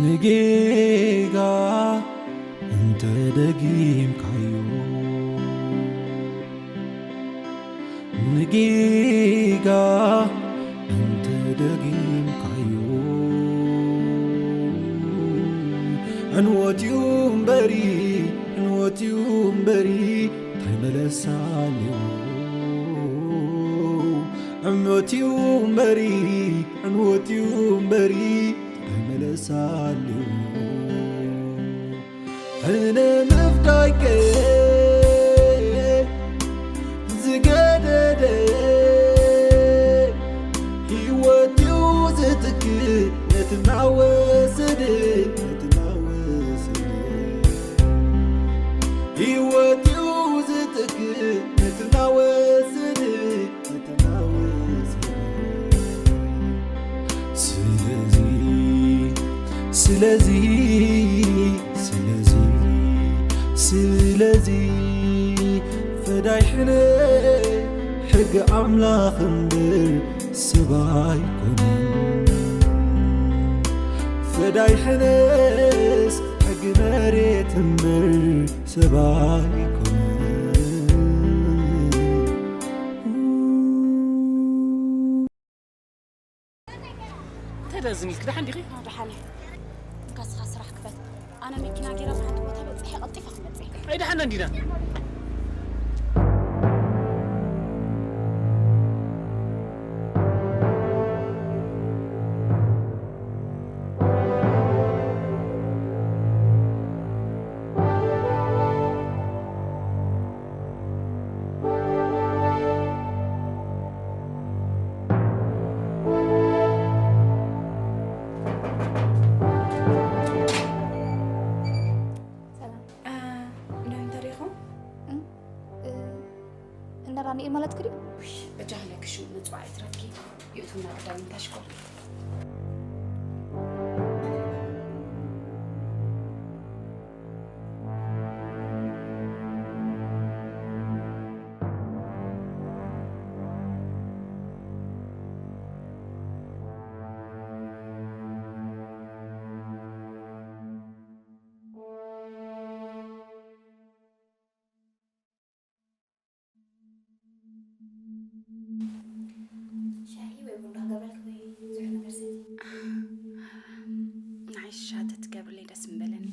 ንጌጋ እንተ ደጊምካዮ፣ ንጌጋ እንተ ደጊምካዮ፣ ዕንወት'ዩ እምበሪ፣ ዕንወት'ዩ እምበሪ፣ እንታይ መለሳ ኣለዎ? ዕንወት'ዩ እምበሪ፣ ዕንወት'ዩ እምበሪ፣ እንታይ መለሳ ኣለዎ? ሕነ ምፍዳይከ ዝገደደ፣ ህይወት'ዩ ዝትክእ ነቲ እናወሰደ፣ ነቲ እናወሰደ። ህይወት'ዩ ዝትክእ ነቲ እናወሰደ፣ ነቲ እናወሰደ። ስለዚ፣ ስለዚ፣ ስለዚ፣ ስለዚ፣ ፈዳይ ሕነ ሕጊ ኣምላኽ እምበር ሰብ ኣይኮነን። ፈዳይ ሕነስ ሕጊ መሬት እምበር ሰብ ኣይኮነን። እንታይ ደኣ ዝን ኢልኪ? ደሓን ዲኺ? ኣዎ፣ ደሓን እየ። እንካ እስኻ ስራሕ ክፈት። ኣነ መኪና ገይረ ኣብ ሓንቲ ቦታ በጺሐ ቀልጢፈ ክመጽእ እየ። ኣይ፣ ደሓን እንዲና። ሰላም። እ፣ እንዳ እንታይ ዲኹም? እ፣ እ፣ እንዳ ዳንኤል ማለትኪ ድዩ? ውይ፣ በጃኺ ነኪ ሽሙ ምጽዋዕ ይትረፍኪ። ይእቱና ቅዳሚን ታሽኮር። ሻሂ ወይ ቡን ዶ ክገብረልኪ ወይ ዝሑል ነገር ሰቲ? ንዓይ ሻሂ ተትገብርለይ ደስ ምበለኒ።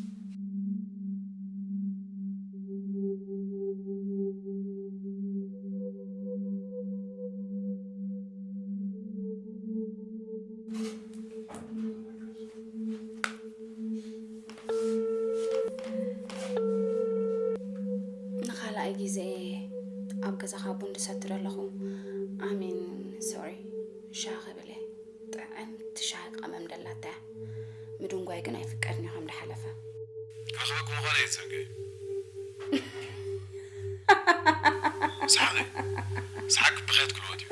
ንኻልኣይ ግዜ ኣብ ገዛኻ ቡን ድሰቲ ዶ ኣለኹ? I mean, sorry፣ ሻሂ ክብል እየ። ጥዕምቲ ሻሂ ቀመም ደላታ እያ። ምድንጓይ ግን ኣይፍቀድን እዩ ከም ድሓለፈ። ረኺበኪ ምዃነ እየ ዝሰንከ። ሰሓቂ፣ ሰሓቂ ብኽያት ክልወት እዩ።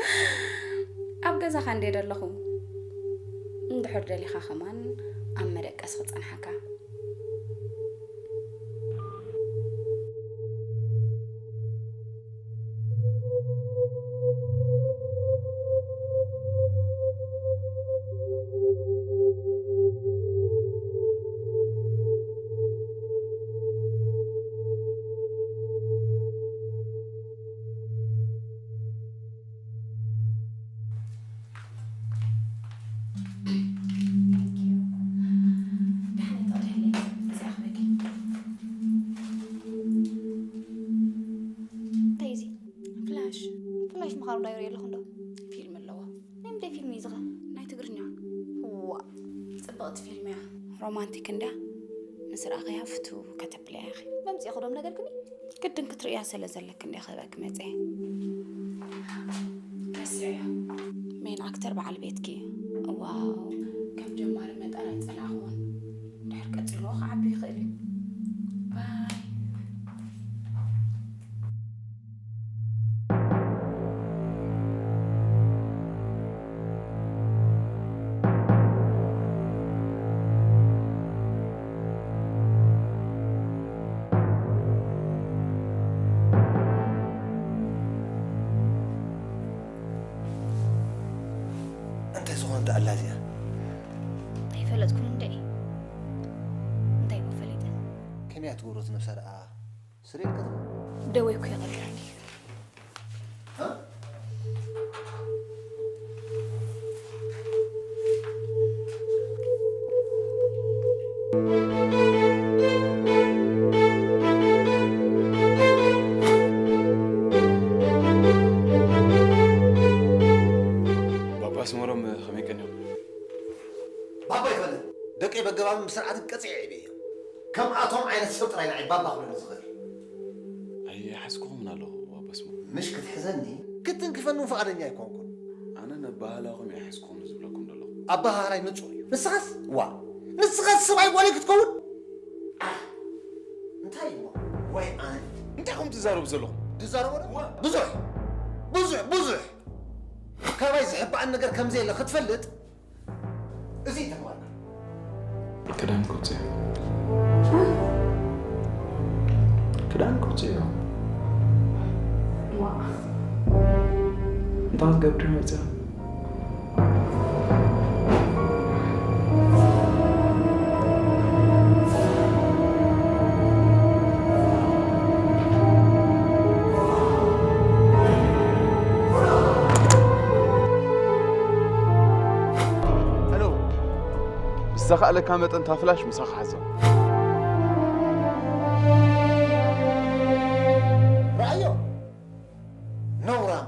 ኣብ ገዛኻ እንድየ ደለኹ። እንድሕር ደሊኻ ከማን ኣብ መደቀሲ ክጸንሓካ። እንታይ እዚ? ፍላሽ። ፍላሽ ምዃኑ ዳይሮ የለኹ እንዶ? ፊልም ኣለዎ። ናይ ምንታይ ፊልም እዩ ዝኸ? ናይ ትግርኛ። ዋ፣ ጽብቕቲ ፊልም እያ። ሮማንቲክ እንድያ። ምስ ረኣኽያ ፍትው ከተብልያ ኢኺ። መምጽእኹ ዶም ነገርክኒ? ግድን ክትርእያ ስለ ዘለኪ እንድያ ክህበኪ መጽየ። ረስዕዮ። ሜን ኣክተር በዓል ቤትኪ። ዋው፣ ከም ጀማሪ መጠን ኣይጸላእኽዎን። ድሕር ቀጺልዎ ክዓቢ ይኽእል እዩ። ባይ። እንታይ ዝኾነት ኣላ እዚኣ? ኣይፈለጥኩን እንደ። እያ ትገብሮ እቲ ነብሳ ደኣ ስሬት ከተማ። ደወይኩ የቐርብኒ። ባባ ኣስመሮም ከመይ ቀኒኹም? ባባ ይፈለጥ። ደቀይ በገባብን ብስርዓትን ቀጺዐ ዕብየ እዮም። ከምኣቶም ዓይነት ሰብ ጥራይ ንዓይ ባባ ክብለኒ ዝኽእል። ኣይሓዝኩኹምን ኣለኹ፣ ኣባ ኣስመሮም። ምሽ ክትሕዘኒ፣ ክትንክፈኒ እውን ፍቓደኛ ኣይኮንኩን። ኣነ ነባህላኹም እየ ሓዝኩኹም ዝብለኩም ዘለኹ። ኣበሃህላይ ንጹር እዩ። ንስኻስ? ዋ፣ ንስኻስ ሰብኣይ ጓለይ ክትከውን? ኣህ፣ እንታይ እሞ? ወይ ኣነ። እንታይ ኢኹም ትዛረቡ ዘለኹም? ትዛረቡ ዶ? ዋ። ብዙሕ፣ ብዙሕ፣ ብዙሕ። ካባይ ዝሕባእን ነገር ከም ዘየለ ክትፈልጥ፣ እዚ እዩ ተግባርካ። ክዳን ክውፅእ። ክዳን ክውፅእ እዩ። ዋ። እንታይ ክትገብሪ መፂኣ? ሄሎ፣ ብዝተኻእለካ መጠን እታ ፍላሽ ምሳኻ ሓዛ። ረኣዮ፣ ነውራም።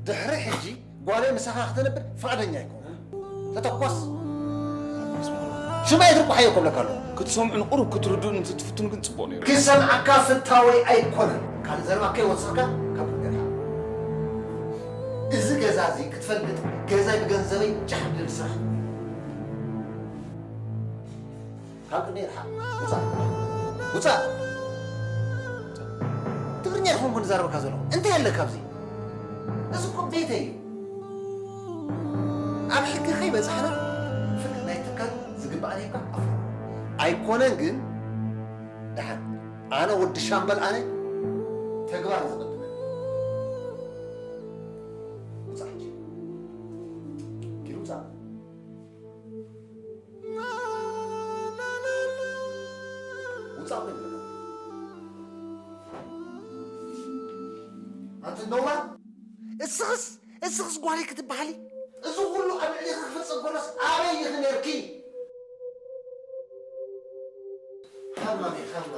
ድሕሪ ሕጂ ጓለይ ምሳኻ ክትነብር ፍቓደኛ ኣይኮንኩን። ተተኮስ። ሽማይ ትርቋሓዮ ክብለካ ኣለኹ። ክትሰምዑን ቁሩብ ክትርድኡን እንትትፍትኑ ግን ጽቡቕ ነይሩ። ክሰምዓካ ፍታወይ ኣይኮነን። ካልእ ዘረባ ከይወሰኽካ ካብ ቅድሜ ርሓቕ። እዚ ገዛ እዚ ክትፈልጥ ገዛይ ብገንዘበይ ጫሕ ድብል ስራሕ። ካብ ቅድሜ ርሓቕ። ውጻእ። ውጻእ። ትግርኛ ኢኹም ግን ዝዛረበካ ዘለኹ። እንታይ ኣለካ ኣብዚ? እዚ እኮ ቤተይ እዩ። ኣብ ሕጊ ከይበጻሕና ፍርቂ ናይ ትካል ዝግባእ ነይርካ ኣፍርዶ። ኣይኮነን ግን ደሓን ኣነ ወዲ ሻምበል ኣነ ተግባር ዝቐድመ። ውጻእ ሕጂ። ኪድ ውጻእ። ውጻእ በል። ኣንቲ ነውራ፣ እስኽስ፣ እስኽስ ጓለይ ክትበሃሊ? እዚ ኩሉ ኣብ ልዕሊኺ ክፍጸም ከሎስ ኣበይ ኢኺ ነርኪ? ሃማመ፣ ሃማ።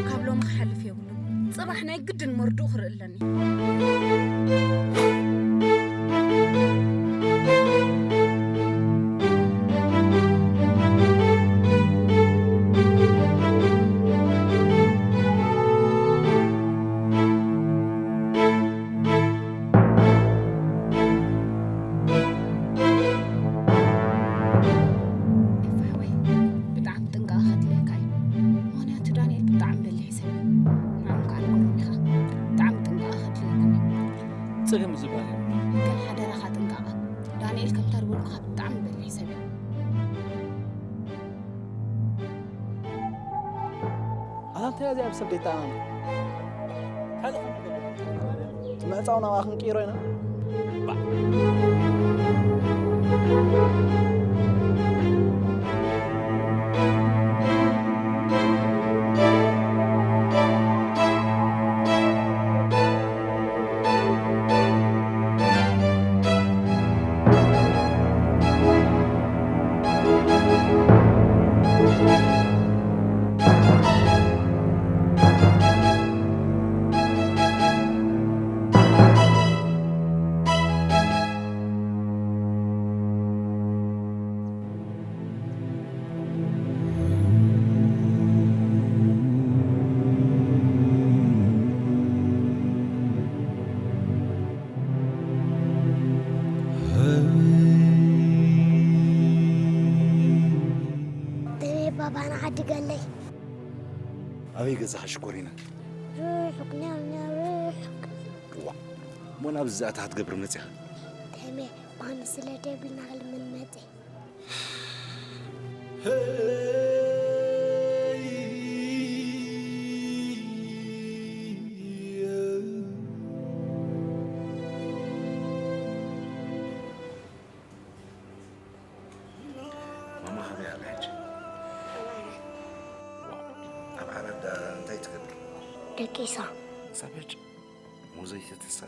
ካብ ሎሚ ክሓልፍ የብሉን። ጽባሕ ናይ ግድን መርድኡ ክርኢ ኣለኒ። ኤፋ ሓወይ፣ ብጣዕሚ ጥንቃቐ ከድልየካ እዩ። ምኽንያቱ ዳንኤል ብጣዕሚ በሊሕ ሰብ እዩ። ንዓኹም ከዓ ንገሮም ኢኻ። ብጣዕሚ ጥንቃቐ ከድልየኩም እዩ። ጸገም ዝበሃል የብሉን። ግን ሓደራኻ ጥንቃቐ። ዳንኤል ከምታ ዝበልኩኻ ብጣዕሚ በሊሕ ሰብ እዩ። ኣታ እንታይ እዚኣ ብሰብ ደይተኣማመን? ካልእ ከም ነገር። እቲ ምዕጻው ናብኣ ክንቅይሮ ኢና። ደሜ ባባና ዓዲ ገለይ። ኣበይ ገዛኻ ሽኮሪና? ርሑቕ ኛው ኛው ርሑቕ። ዋ፣ እሞ ናብዚ ዝኣታ ክትገብር መጺኻ? ተሜ፣ ባኒ ስለ ደይብልና ክልምን መጺ። ማማ፣ ካበይ ኣላ ሕጂ? ኣብ ዓራት። ዋው፣ ኣብ ዓራት ደኣ እንታይ ትገብር? ደቂሳ። ክሳብ ሕጂ? ሙዘይ ትትሳ?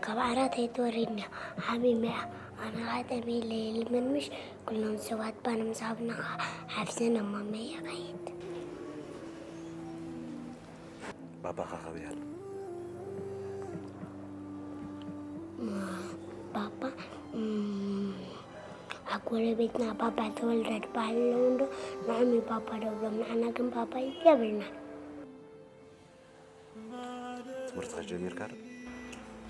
ካብ ዓራት ኣይትወርድን እያ፣ ሓሚማ እያ። ኣነ ኸኣ ጠምየ ኢለ ይልምን ምሽ፣ ኩሎም ሰባት ባኒ ምስ ሃቡና ኸኣ ሓፊሰ ናብ ማመይ ይኸይድ። ባባኻ ካበይ ኣሎ? ባባ፣ እም፣ ኣብ ጎረቤትና ባባ ተወልደ ዝበሃል ኣለዉ እንዶ፣ ንዖም እዩ ባባ ደብሎም፣ ንዓና ግን ባባ የብልናን። ትምህርትኻ ጀሚርካ ዶ?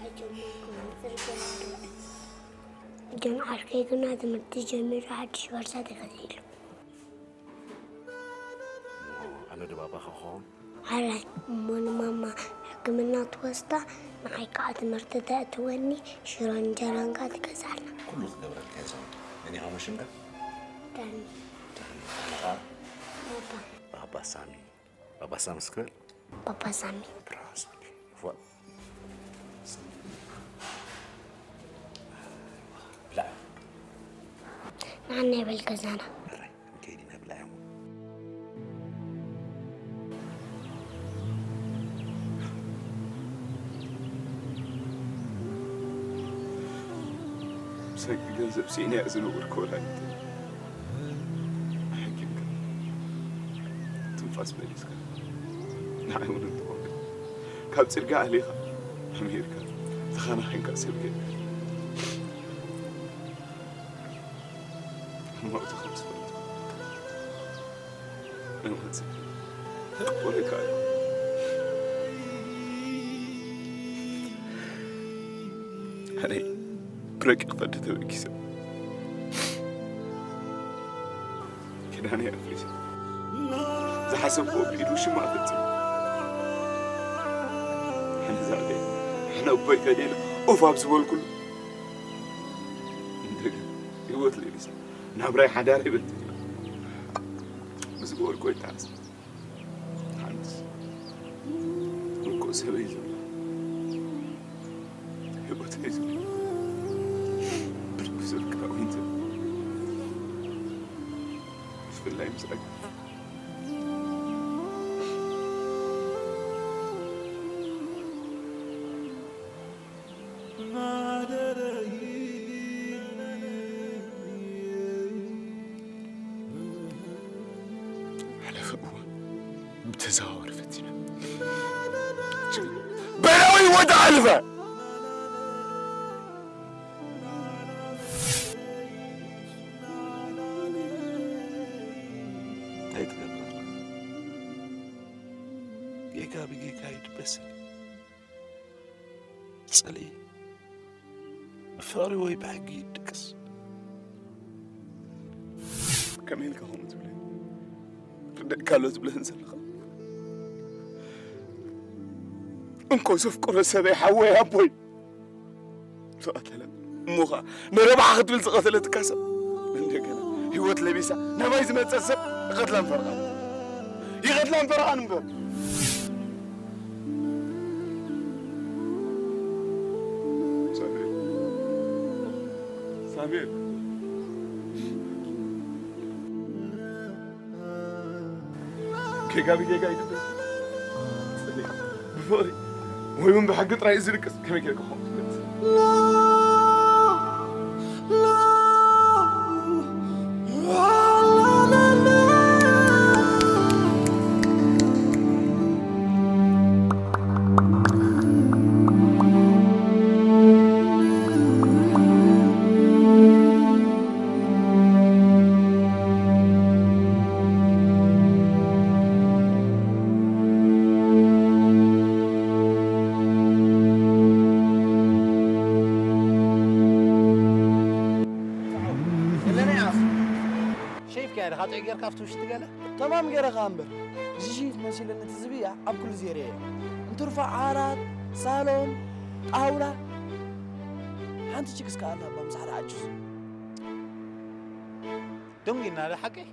ኣይጀመርኩን፣ ጽርግያ ኣለኹ። ጆን ዓርከይ ግና ትምህርቲ ጀሚሩ፣ ሓድሽ ቦርሳ ተገዚእሉ። ኣነ ዶ ባባኻ ክኸውን? ሓራይ እሞ ንማማ ሕክምና ትወስዳ፣ ንዓይ ከዓ ትምህርቲ ተእትወኒ፣ ሽሮን እንጀራን ከዓ ትገዝኣልና። ኩሉ ክገብረልካ እየ ዝኸውን። መን ኢኻ ሽምካ? ዳኒ። ዳኒ። ኣነ ከዓ? ባባ። ባባ ሳሚ። ባባ ሳሚ እስኪ በል። ባባ ሳሚ። ብራቮ ሳሚ። ዋ። ብላዕ። ንዓና ይበል ገዛና። ሕራይ፣ ክንከይድ ኢና፣ ብላዕ እሞ። ብሰንኪ ገንዘብ ስኢነ እየ ዝነበርኩ ወላዲተይ። ኣሐኪምካ፣ ትንፋስ መሊስካ፣ ንዓይ እውን እንተኾንካ፣ ካብ ጽርግያ ኣሊኻ፣ ኣምሂርካ፣ ተኸናኺንካ ሰብ ጌርካ። እሞ እቲ ከም ዝፈልጥ፣ እሞ እቲ ክቕበሎ ይከኣል። ኣነ ብረቂቕ ፈዲ ተበጊሰ። ኪዳነ ኣፍሪሰ። ዝሓሰብክዎ ብኢዱ ሽማ ፈጺሙ። ሕነ ዛዕቤ፣ ሕነ እቦይ ፈዴለ፣ ኡፍ ኣብ ዝበልኩሉ። እንደገና ህይወት ለቢሳ፣ ናብራይ ሓዳረይ በቲና። ብዝገበርክዎ ይተሓዝ። ሓንስ፣ እንኮ ሰበይ ዘሎ፣ ህይወተይ ዘሎ፣ ብርቢ ዘፍቅራ ወይን ዘሎ፣ ብፍላይ ምስ ኣጋ-፣ ሓለፈ እዋን ብተዘዋዋሪ ፈቲና። በላዊ ወደ ኣልፈ። እንታይ ትገብር? ጌጋ ብጌጋ ይድበስን። ጽልኢ ብፍቕሪ ወይ ብሕጊ ይድቅስ። ከመይ ኢልካ ከምኡ ትብለኒ? ርደእካ ኣሎ ትብለኒ ዘለኻ? እንኮ ዘፍቅሮ ሰበይ፣ ሓወይ፣ ኣቦይ ዝቐተለ፣ እሞ ኸኣ ንረብሓ ክትብል ዝቐተለትካ ሰብ፣ እንደገና ህይወት ለቢሳ ናባይ ዝመጸት ሰብ ይቐትላን ፈርቓን፣ ይቐትላን ፈርቓን እምበር። ሳሙኤል፣ ሳሙኤል፣ ጌጋ ብጌጋ ይድበስ። ጽልኢ ብፍቕሪ ወይ እውን ብሕጊ ጥራይ እዩ ዝድቅስ። ከመይ ጌርካ ከምኡ ትብለኒ? ሸይፍካያ ዲኻ ጥዑይ ጌርካ ኣብቲ ውሽጢ ገለ? ተማም ገይረ ኸኣ እምበር። እዚ ሽይፍ መሲሉኒ እቲ ዝብኢ ኣብ ኩሉ ዜርየ እየ። እንትርፎ ዓራት፣ ሳሎን፣ ጣውላ ሓንቲ ችክስ ከኣላ ባምሳሕራ ዓጁዝ። ደንጊና ዶ ሓቀይ?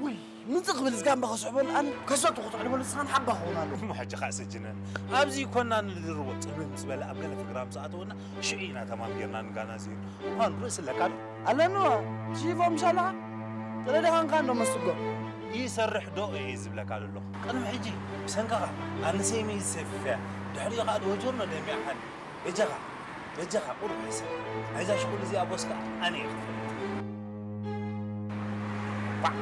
ውይ፣ ምጽእ ክብል ዝጋምባ ከስሕበሉ ኣነ ከሰቱ ክትዕልበሉ ንስኻን ሓባ ክኸውን ኣለኹ። እሞ ሕጂ ኸኣ ስጅነን። ኣብዚ ኮና ንድርቦ ጽምም ምስ በለ ኣብ ገለ ፍግራም ዝኣተወና ሽዑ ኢና ተማም ጌርና ንጋና ዝህሉ። ምዃኑ ርእሲ ኣለካ ዶ? ኣለንዋ፣ ሺፎም ሻላ ጥረ ደኻንካ እንዶ መስጎ። ይሰርሕ ዶ እየ ዝብለካ ዘለኹ። ቅድሚ ሕጂ ብሰንክኻ ኣንሰይመይ ዝሰፊፈያ፣ ድሕሪኡ ኸኣ ድወጀርኖ ደሚዕኻኒ። በጃኻ፣ በጃኻ ቁሩብ ሕሰብ። ናይዛ ሽቁል እዚኣ ቦስካ ኣነ እየ ክፈልጥ። ባዕ!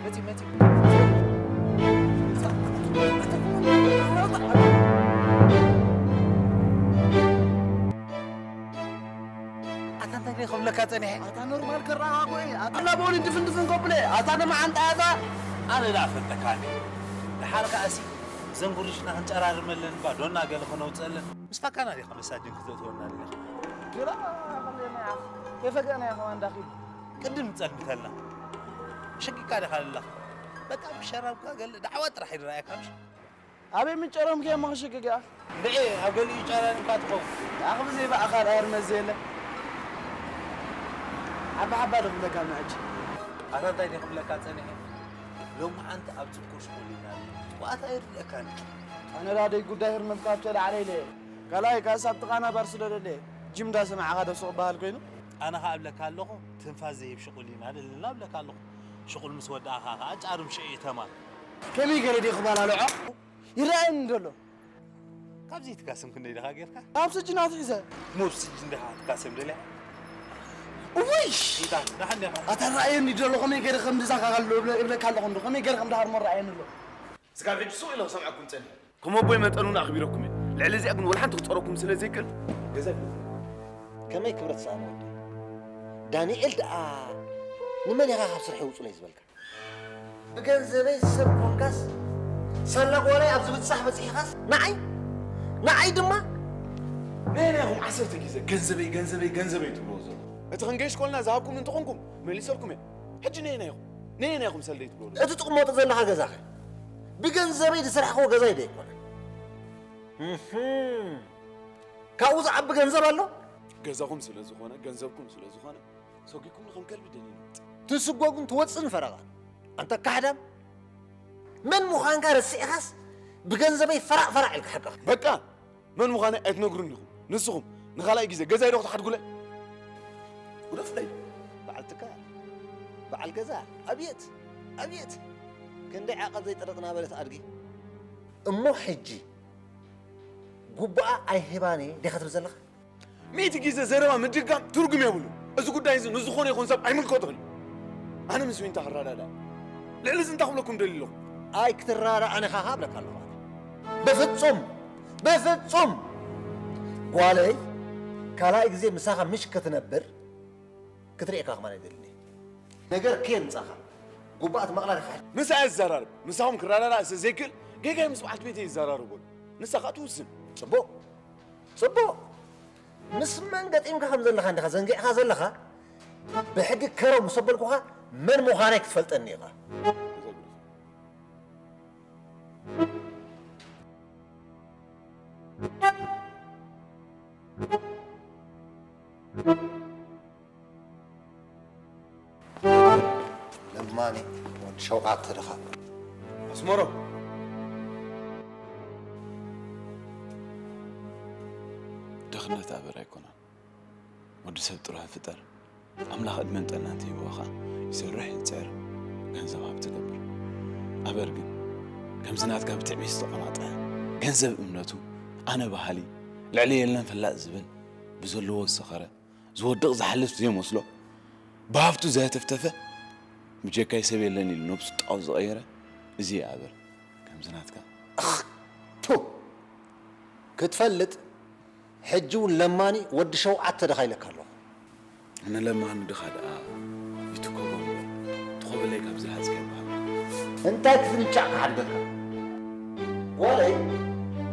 መጺ፣ መጺ። ኣታ እንታይ ደይ ክብለካ ጸኒሐ? ኣታ ኖርማል ከረጋግኦ እየ። ኣታ ላቦኒ ድፍን ድፍን ከብሎ እየ። ኣታ ንመዓንጣ ኣታ። ኣነ ደኣ ፈልጠካ እንዴ። ደሓር ከኣሲ ዘን ጉርሽና ክንጨራርመለን እባ ዶና ገለ ክነውፀለን። ምስ ፋካና ዲኻ መሳጅን ክተእትወና ኣለኻ? ግራ ከለና ኢኻ። ከይፈገእና ኢኻ ዋንዳ ኺዱ። ቅድም ጸልምተልና። ሸጊካ ዲኻ ኣለኻ? በቃ ብሸራብካ ገለ ዳዕዋ ጥራሕ ይረኣየካ ምሽ? ኣበይ ምጨሮም ከየማ ክሽግግ እያ? እንድዒ ኣብ ገሊኡ ጨረር እኳ ትኸውን። ኣኽብዘይ ብኣኻል ኣየር መዘ የለ። ሓባ ሓባ ዶ ክብለካ ምዕጅ? ኣታ እንታይ ድየ ክብለካ ጸኒሐ? ሎሚ ሓንቲ ኣብ ጽንኩር ሽቑል ኢና። ዋእታ ኣይርድኣካን እዩ። ኣነ ዳደይ ጉዳይ ህርመት ካብ ተላዕለ ኢለ እየ። ካልኣይ ካስ ኣብ ጥቓና ባር ስለ ደለ እየ። ጅም እንዳሰማዕኻ ዶ ሱቕ በሃል ኮይኑ? ኣነ ኸኣ እብለካ ኣለኹ፣ ትንፋስ ዘይህብ ሽቑል ኢና ደለና እብለካ ኣለኹ። ሽቑል ምስ ወዳእኻ ኸኣ ጫርም ሽዑ እዩ ተማም። ከመይ ገለ ድየ ክባላልዖ? ይረኣየኒ ደሎ። ካብዚ ትካስም ክንደይ ደኻ ጌርካ? ኣብ ስጅን ኣትሒዘ። ሞብ ስጅን ደኻ ትካሰም ደልያ? እውይ! እንታይ? ደሓን ዲኻ? ኣታ ረኣየኒ ደሎ፣ ከመይ ገይረ ከም ድዛኻ ከሎ እብለ-፣ እብለካ ኣለኹ እንዶ፣ ከመይ ገይረ ከም ድሃርሞ ረኣየኒ ኣሎ። ስጋብ ሕጂ ሱቕ ኢለ ክሰምዐኩም ጸኒሐ። ከም ኣቦይ መጠን እውን ኣኽቢረኩም እየ። ልዕሊ እዚኣ ግን ወላ ሓንቲ ክጸረኩም ስለ ዘይክእል። ገዛ ይብለኩም። ከመይ ክብረት ሰኣነ ወዲ? ዳንኤል ደኣ ንመን ኢኻ ካብ ስርሐይ ውጹለይ ዝበልካ? ብገንዘበይ ዝሰብ ኮንካስ፣ ሳላ ጓላይ ኣብ ዝብጻሕ በጺሕኻስ፣ ንዓይ፣ ንዓይ ድማ ነየናይ ኢኹም ዓሰርተ ግዜ ገንዘበይ፣ ገንዘበይ፣ ገንዘበይ ትብልዎ ዘለኹም? እቲ ክንገይ ሽኮልና ዝሃብኩም እንተኾንኩም፣ መሊሰልኩም እየ። ሕጂ ነየናይ ኢኹም? ነየናይ ኢኹም ሰልደይ ትብልዎ ዘለኹም? እቲ ትቕመጦ ዘለኻ ገዛኸ? ብገንዘበይ ዝሰራሕክዎ ገዛይ ዶ ኣይኮነን? እህም። ካብኡ ዝዓቢ ገንዘብ ኣሎ? ገዛኹም ስለ ዝኾነ፣ ገንዘብኩም ስለ ዝኾነ፣ ሰጒኩም ከም ከልቢ ደሊሉ ይወጽእ። ትስጎግን ትወጽእን ፈረቓ። ኣንታ ካሕዳም፣ መን ምዃንካ ረሲዕኻስ ብገንዘበይ ፈራቕ ፈራቕ ኢልካ ሓቅኻ። በቃ፣ መን ምዃነይ ኣይትነግሩን ኢኹም። ንስኹም ንኻልኣይ ግዜ ገዛይ ዶ ክትሓድጉለይ? ግደፉለይ። በዓል ትካል፣ በዓል ገዛ፣ ኣብየት፣ ኣብየት። ክንደይ ዓቐብ ዘይጠረጥና በለት ኣድጊ። እሞ ሕጂ ጉባኣ ኣይህባን እየ ዲኻ ትብል ዘለኻ? ሚእቲ ግዜ ዘረባ ምድጋም ትርጉም የብሉን። እዚ ጉዳይ እዚ ንዝኾነ ይኹን ሰብ ኣይምልከቶን እዩ። ኣነ ምስ ዊንታ ክረዳዳእ፣ ልዕሊ እዚ እንታይ ክብለኩም ደልየ ኣለኹ? ኣይክትረዳዳእን ኢኻ እብለካ ኣለኹ ኣነ። በፍጹም፣ በፍጹም! ጓለይ፣ ካልኣይ ግዜ ምሳኻ ምሽ ክትነብር ክትርእየካ ከማን ኣይደልን እየ። ነገር ከየምጻኻ፣ ጉባኣት መቕላል ይኽሕድ። ምሳይ ኣይዘራረብ። ምሳኹም ክረዳዳእ ስለ ዘይክእል፣ ጌጋይ ምስ በዓልቲ ቤተይ ይዘራረበሉ። ንሳ ኸኣ ትውስን። ጽቡቕ። ጽቡቕ። ምስ መን ገጢምካ ከም ዘለኻ እንዲኻ ዘንጊዕኻ ዘለኻ፣ ብሕጊ ከረው ምስ ኣበልኩኻ መን ምዃነይ ክትፈልጠኒ ኢኻ። ለማኒ ወዲ ሸውዓተ ድኻ? ኣስመሮም። ድኽነት ኣበር ኣይኮነን። ወዲ ሰብ ጥሩህ ፍጠር። ኣምላኽ ዕድመን ጥዕናን እንተሂብዎ ኸኣ ይሰርሕ፣ ይጽዕር፣ ገንዘብ ሃብቲ ይገብር። ኣበር ግን ከምዚ ናትካ ብትዕቢት ዝተቐናጠ፣ ገንዘብ እምነቱ፣ ኣነ በሃሊ፣ ልዕሊ የለን ፈላጥ ዝብል፣ ብዘለዎ ዝሰኸረ፣ ዝወድቕ ዝሓልፍ ዘይመስሎ፣ ብሃብቱ ዘህተፍተፈ፣ ብጀካይ ሰብ የለን ኢሉ ነብሱ ጣው ዝቐየረ፣ እዚ ይኣበር። ከምዚ ናትካ። ኣኽ፣ ቱ፣ ክትፈልጥ፣ ሕጂ እውን ለማኒ ወዲ ሸውዓተ ድኻ ኢለካ ኣለኹ። ኣነ ለማኒ ድኻ ደኣ ይትኮቦ እምበር፣ ትኾበለይ ካብ ዝረሃጽካ ይበሃል። እንታይ ክትንጫዕ ክሓድገካ? ጓለይ፣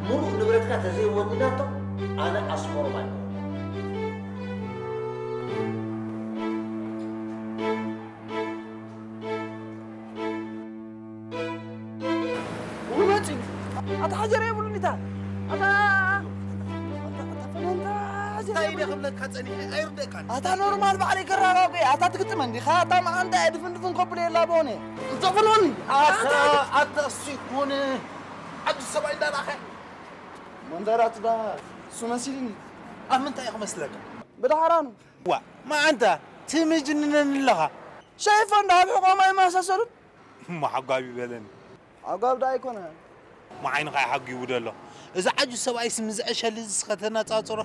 ምሉእ ንብረትካ ተዘይወኒናቶ፣ ኣነ ኣስመሮም ኣይኮንኩን። ውይ፣ መጺ። ኣታ ሓጀር የብሉን ኢታ። ኣታ ኣታ ኣታ ፈነንታ እንታይ ኢለ ክብለካ ጸኒሐ ኣይርደእካን። ኣታ ኖርማል ባዕለይ ከረጋግኦ እየ። ኣታ ትግጥመኒ ዲኻ? ኣታ መዓንጣ እየ ድፍን ድፍን ከብሎ የላ ብሆነ። እዛ ፈነኒ። ኣታ ኣታ እሱ ይኮነ ዓቢ ሰብኣይ እንዳላኸ መንደራት ዳ እሱ መሲልኒ። ኣብ ምንታይ ኢኹ መስለካ? ብድሓራኑ። ዋ መዓንጣ ትምጅንነኒ ኣለኻ። ሸይፈ እንዳ ኣብ ሕቖማ ይመሳሰሉን። እሞ ሓጓቢ በለኒ። ዓጓብ ደኣ ኣይኮነን። መዓይንኻ ይሓጒቡ ደሎ። እዚ ዓጁ ሰብኣይስ ምዝዐሸሊ ዝስ ከተነጻጽሮ።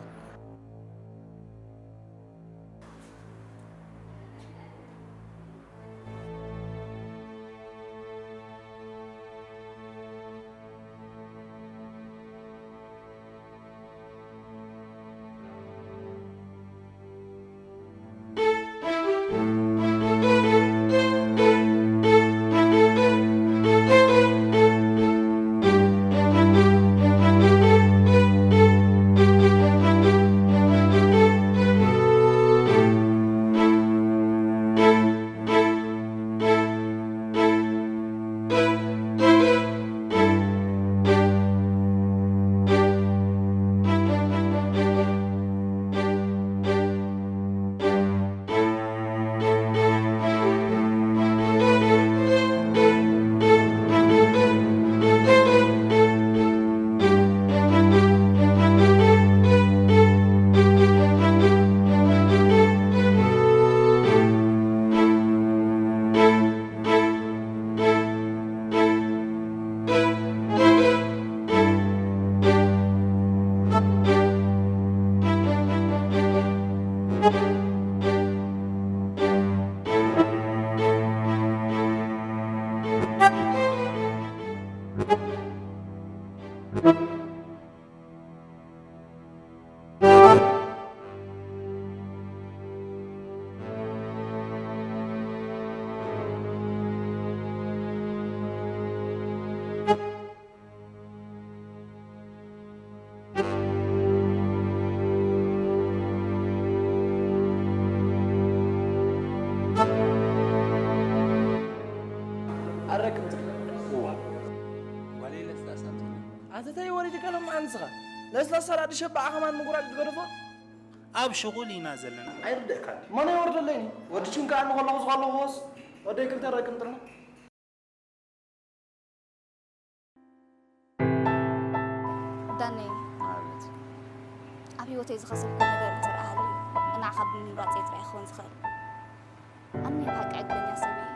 ኣረክብ እዋ ጓለይ ለስላሳ ኣምፅእኒ። ኣተታይ ወሪድካ ሎም ኣንስኻ ለስላሳ ዳዲ ሸባዓ ከማን ምጉራጭ ትገድፎ። ኣብ ሽቑል ኢና ዘለና። ኣይርደእካን። መን ይወርደለይኒ? ወዲ ቹን ከኣ ንኸለኹ ዝኸለኹስ ወደይ ክልተ ረክም ጥርና። ዳነይ፣ ማለት ኣብ ህይወተይ ዝኸሰብኩ ነገር እንተደኣ ሃልዩ፣ ንዓኻ ብምምራጸይ ጥራይ ክኸውን ዝኽእል። ኣነ ብሓቂ ዕድለኛ ሰብ እየ።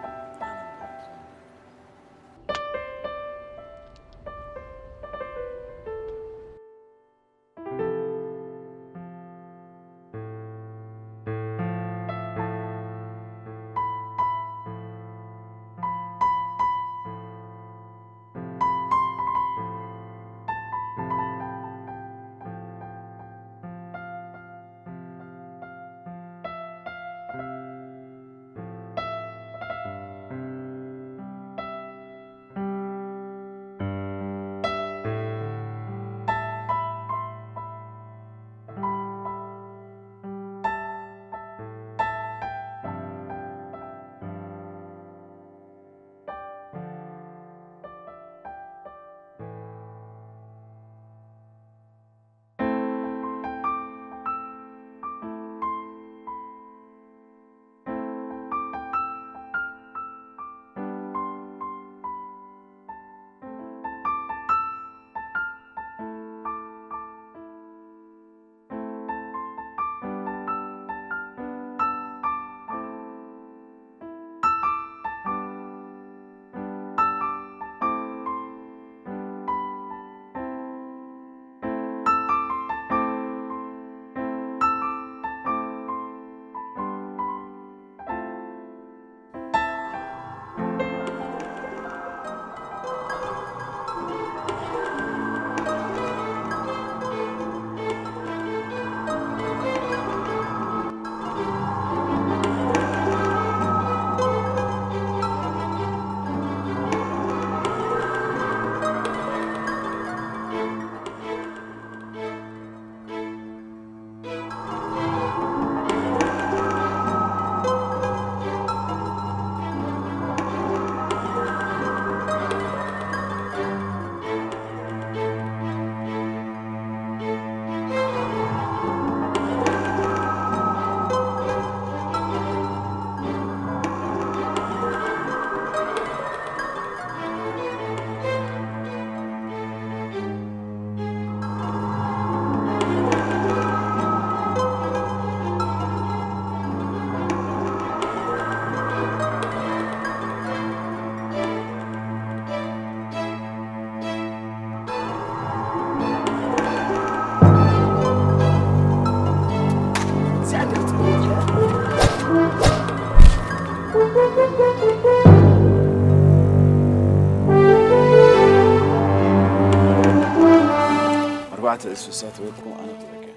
እቲ እሱ እሳ ትበልኩም ኣነ ትበልከ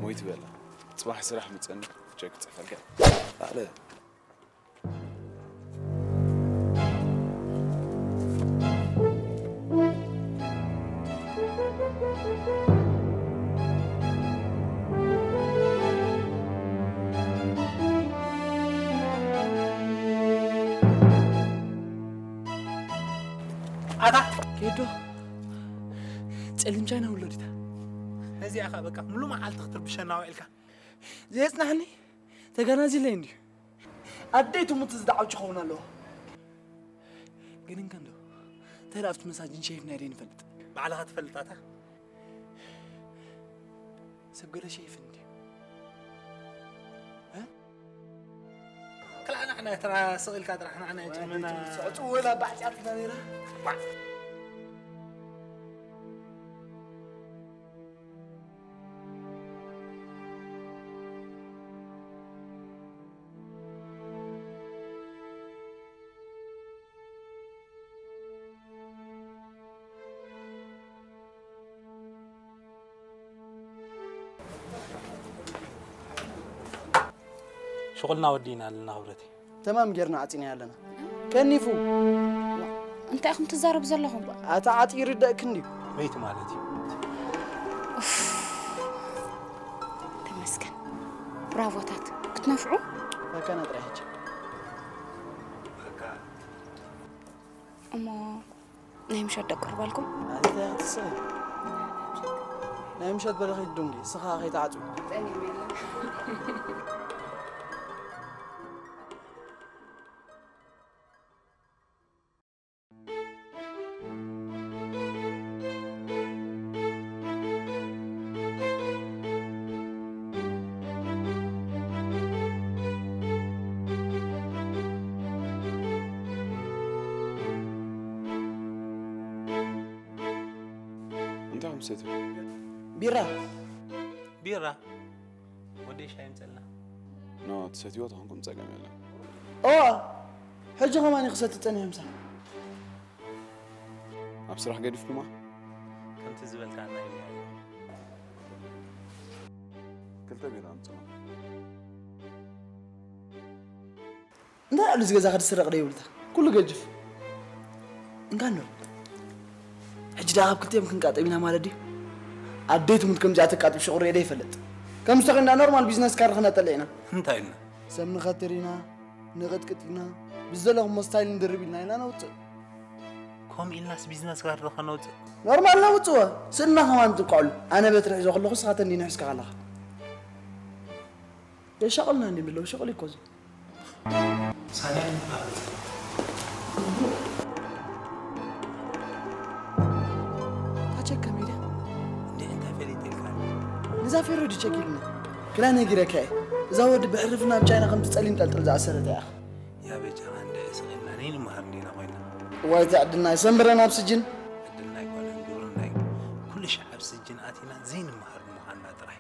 ሞይት በላ። ጽባሕ ስራሕ ምጸኒ ቸክ ጽፈልከ ኣለ። ኣታ ኬዶ፣ ጸሊም ቻይና ውለድ እታ። ነዚኣ ኸኣ በቃ ሙሉ መዓልቲ ክትርብሸና ውዒልካ። ዘየጽናሕኒ ተጋናዚለይ እንድዩ። ኣደይ ትሙት ዝደዓው ክኸውን ኣለዎ። ግን እንከ እንዶ እንታይ ደኣ ኣብቲ መሳጅን ሸይፍ ናይ ደይ ንፈልጥ። ባዕልኻ ትፈልጣታ። ሰብ ገለ ሸይፍ እንድዩ። እ? ክልኣ ንሕና ትራ ስቕ ኢልካ ጥራሕ ንሕና የጥመና። ኣደይ ትሙት ስዕጡ ወላ ባዕጫትና ነይራ። ሽቑልና ወዲእና ኣለና ክብረተይ። ተማም ጌርና ዓጺናዮ ኣለና። ከኒፉ። እንታይ ኢኹም ትዛረቡ ዘለኹም? ኣታ ዓጢ ይርደእክ እንድዩ። በይቲ ማለት እዩ። ኡፍ። ተመስገን። ብራቮታት። ክትነፍዑ? ፈካና ጥራይ ሕጂ። እሞ ናይ ምሸት ደቅርበልኩም? ኣንተ ክትስኺ። ናይ ምሸት በለ ከይትድንጉ፣ ስኻ ከይትዓጽዊ። እንታይ ኢኹም ትሰትዩ? ቢራ። ቢራ? ወደይ ሻሂ ምጸልና። ኖ፣ ትሰትይዎ ተኾንኩም ጸገም የለን። ኦ፣ ሕጂ ከማን ክሰቲ ጸኒሐ ምሳ። ኣብ ስራሕ ገዲፍኩማ? ከምቲ ዝበልካና ኢሉ። ክልተ ቢራ ኣምጽኡ። እንታይ ኣሉ እዚ ገዛ ክድስረቕ ደይብልታ? ኩሉ ገጅፍ። እንካ እንዶ። ሕጂ ደኣ ካብ ክልቲኦም ክንቃጠብ ኢና ማለት ድዩ? ኣደይ ትሙት ከምዚኣ ተቃጥብ ሽቑ ርእየ ደይፈልጥ። ከምዚ ተኾይንና ኖርማል ቢዝነስ ካርድ ክነጠልዕ ኢና። እንታይ ኢልና? ሰብ ንኸትር ኢና፣ ንቕጥቅጥ ኢና፣ ብዝደለኹሞ ስታይል ንድርብ ኢልና ኢና ነውጽእ። ከምኡ ኢልናስ ቢዝነስ ካርድ ኸነውጽእ? ኖርማል ነውጽእዎ። ስእልና ከማን ትንቋዕሉ። ኣነ በትሪ ሒዘ ከለኹ ንስኻ ተንዲነ ሒዝካ ከለኻ። የሻቕልና እንዲም ብለው ሸቕል እኮ እዚ። ሳልያን ይበሃል። ታቸከ ሜዳ እንዴ እንታይ ፈሊጥ ኢልካ? ንዛ ፌሮ ድቸክ ኢልና። ክላ ነጊረካ እየ። እዛ ወዲ ብሕርፍና ኣብ ቻይና ከምቲ ጸሊም ጠልጥል ዝኣሰረት እያ። ያ በጃኻ እንደ ስቕ ኢልና ነይ ንመሃር እንዲና ኮይና። እዋይ፣ እቲ ዕድልና ይሰንብረና ኣብ ስጅን። ዕድልና ኣይኮነን፣ ግብርና እዩ። ኩሉ ሻዕ ኣብ ስጅን ኣቲና ዘይንመሃር ምዃንና ጥራይ።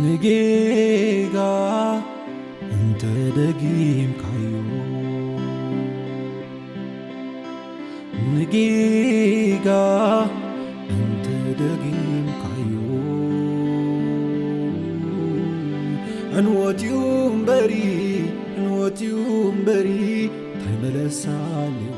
ንጌጋ እንተ ደጊምካዮ፣ ንጌጋ እንተ ደጊምካዮ፣ ዕንወት እዩ እምበሪ፣ ዕንወት እዩ እምበሪ፣ እንታይ መለሳ ኣለዎ?